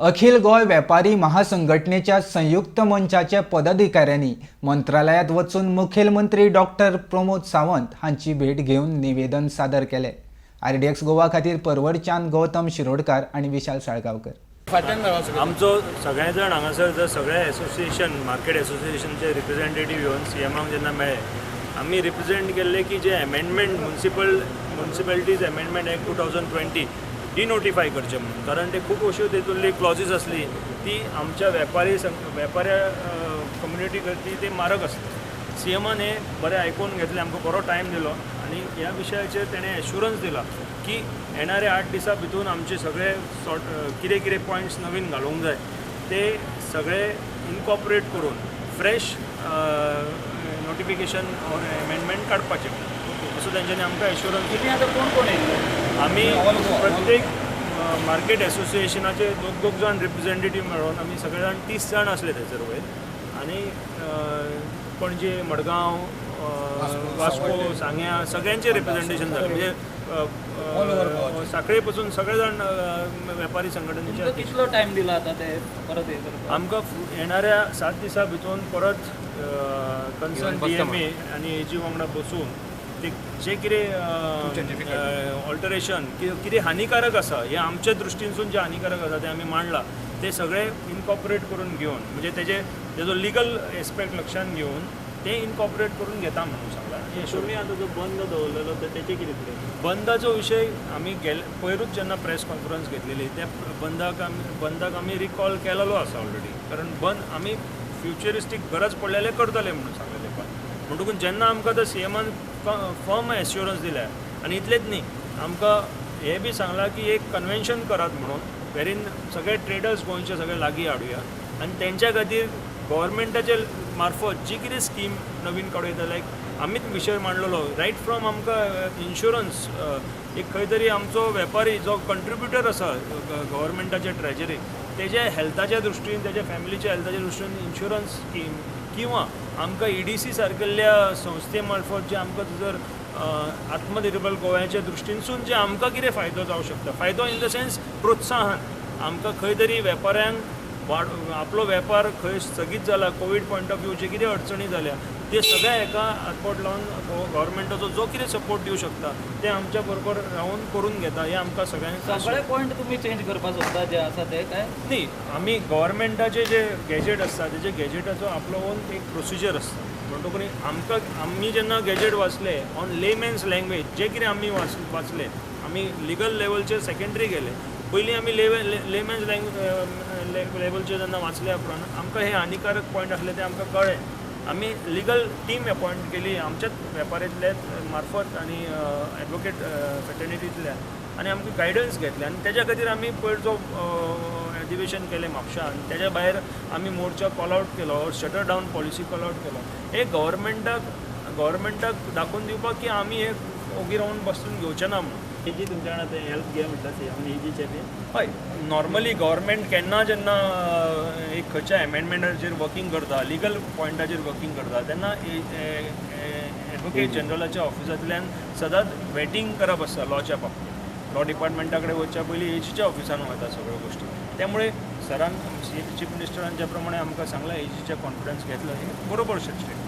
अखिल गोंय वेपारी महासंघटनेच्या संयुक्त मंचाचे पदाधिकाऱ्यांनी मंत्रालयात वचून मुखेलमंत्री डॉक्टर प्रमोद सावंत हांची भेट घेवन निवेदन सादर केले. आरडीएक्स गोवा खातीर परवरच्यान गौतम शिरोडकार आनी विशाल साळगांवकर. आमचो सगळे जाण हांगासर जर सगळे एसोसिएशन, मार्केट एसोसिएशनचे रिप्रेझेंटेटीव येवन सीएमाक जेन्ना मेळ्ळे, आमी रिप्रेझेंट केल्ले की जे amendment, Municipalities Amendment Act 2020 denotify करचें म्हणून, कारण ते खूब अश्यो तेतूंतली क्लॉजीस आसली ती आमच्या वेपारी वेपाऱ्या कम्युनिटी खातीर ते मारक आसले. सीएमान हें बरें आयकून घेतलें, आमकां बरो टायम दिलो आनी ह्या विशयाचेर तेणें एश्युरन्स दिला की येणाऱ्या 8 दिसां भितून आमचे सगळे सॉर्ट, कितें कितें पॉयंट्स नवीन घालूंक जाय ते सगळे इनकॉपरेट करून फ्रेश नोटिफिकेशन ऑर एमेंडमेंट काडपाचें, असो तेंच्यांनी आमकां एश्युरन्स. कितें आतां कोण कोण येयल्ले? आमी प्रत्येक मार्केट एसोसिएशनाचे दोग दोग जाण रिप्रेझेंटेटीव मेळोन आमी सगळे जाण 30 जाण आसले थंयसर वयर. आनी पणजे, मडगांव, वास्को, सांग्या सगळ्यांचे रिप्रेझेंटेशन जालें. म्हणजे साखळे पसून सगळे जाण वेपारी संघटनेचे. कितलो टायम दिला आतां ते परत हे करपाक? आमकां येणाऱ्या 7 दिसां भितून परत कन्सर्न डीएमए आनी एजी वांगडा बसून ते जे कितें ऑल्टरेशन, कितें हानिकारक आसा, हें आमच्या दृश्टीनसून जें हानिकारक आसा तें आमी मांडलां, ते सगळे इनकॉपरेट करून घेवन, म्हणजे तेजो लिगल एस्पेक्ट लक्षांत घेवन ते इनकॉपरेट करून घेता म्हणून सांगलां. तुमी आतां जो बंद दवरलेलो तर तेचें कितें फुडें? बंदाचो विशय आमी गेले पयरूच जेन्ना प्रेस कॉन्फरन्स घेतलेली, त्या बंदाक आमी रिकॉल केलेलो आसा ऑलरेडी, कारण बंद आमी फ्युचरिस्टीक गरज पडलेले जाल्यार करतले म्हणून सांगलेले. पण म्हणटकूच जेन्ना आमकां आतां सीएमान फर्म एश्युरन्स दिल्या आनी इतलेंच न्ही, आमकां हें बी सांगलां की एक कन्वेन्शन करात म्हणून, वेरीन सगळे ट्रेडर्स गोंयचे सगळे लागीं हाडुया आनी तेंच्या खातीर गव्हर्मेंटाचे मार्फत जी कितें स्कीम नवीन काडूं येता. लायक आमीच विशय मांडलेलो रायट फ्रॉम आमकां इन्शुरन्स, एक खंय तरी आमचो वेपारी जो कंट्रिब्युटर आसा गव्हर्मेंटाच्या ट्रेजरीक, तेज्या हेल्थाच्या दृश्टीन, तेज्या फॅमिलीच्या हेल्थाच्या दृश्टीन इन्शुरन्स स्कीम, किंवा आमकां ईडीसी सारकिल्ल्या संस्थे मार्फत जे आमकां जर आत्मनिर्भर गोव्याच्या दृश्टीनसून जे आमकां कितें फायदो जावं शकता, फायदो इन the sense प्रोत्साहन, आमकां खंय तरी वेपाऱ्यांक वाड, आपलो वेपार खंय स्थगीत जाला कोवीड पॉयंट ऑफ व्यू, जे कितें अडचणी जाल्या ते सगळ्या हेका हातबोट लावन गव्हर्मेंटाचो जो कितें सपोर्ट दिवं शकता ते आमच्या बरोबर रावन करून घेता, हें आमकां सगळ्यांक. सगळे पॉयंट तुमी चेंज करपाक सोदता जे आसा ते काय? न्ही, आमी गव्हर्मेंटाचे जे गॅजेट आसता तेजे गॅजेटाचो आपलो ओन एक प्रोसिजर आसता. म्हणटकूच आमकां आमी जेन्ना गॅजेट वाचले ऑन लेमॅन्स लँग्वेज, जे कितें आमी वाचले, आमी लिगल लेवलचेर सेकेंडरी गेले, पयलीं आमी लेमॅन्स लेवलचेर जेन्ना वाचल्या उपरांत आमकां हे हानिकारक पॉयंट आसले ते आमकां कळ्ळें. आमी लिगल टीम अपॉयंट केली आमच्याच वेपारींतल्या मार्फत आनी एडवोकेट फ्रेटर्निटींतल्यान, आनी आमकां गायडन्स घेतलें आनी तेज्या खातीर आमी पयर जो अधिवेशन केलें म्हापशा आनी तेज्या भायर आमी मोर्चा कॉल आवट केलो, shutter down policy call out केलो, हे गव्हर्मेंटाक दाखोवन दिवपाक की आमी हे ओगी रावन बसून घेवचे ना म्हणून. एजी तुमच्या कडेन आतां हेल्प घे म्हटल्यार सीएमान एजीचे बी? हय, नॉर्मली गव्हर्मेंट केन्ना जेन्ना एक खंयच्या एमेंडमेंटाचेर वर्किंग करता, लिगल पॉयंटाचेर वर्किंग करता, तेन्ना एडवोकेट जनरलाच्या ऑफिसांतल्यान सदांच वेटिंग करप आसता लॉच्या बाबतींत. लॉ डिपार्टमेंटा कडेन वचच्या पयलीं एजीच्या ऑफिसान वता सगळ्यो गोश्टी. त्यामुळे सरान, चीफ मिनिस्टरान ज्या प्रमाणे आमकां सांगलां, एजीच्या कॉन्फिडन्स घेतलो, हें बरोबर स्टेटमेंट.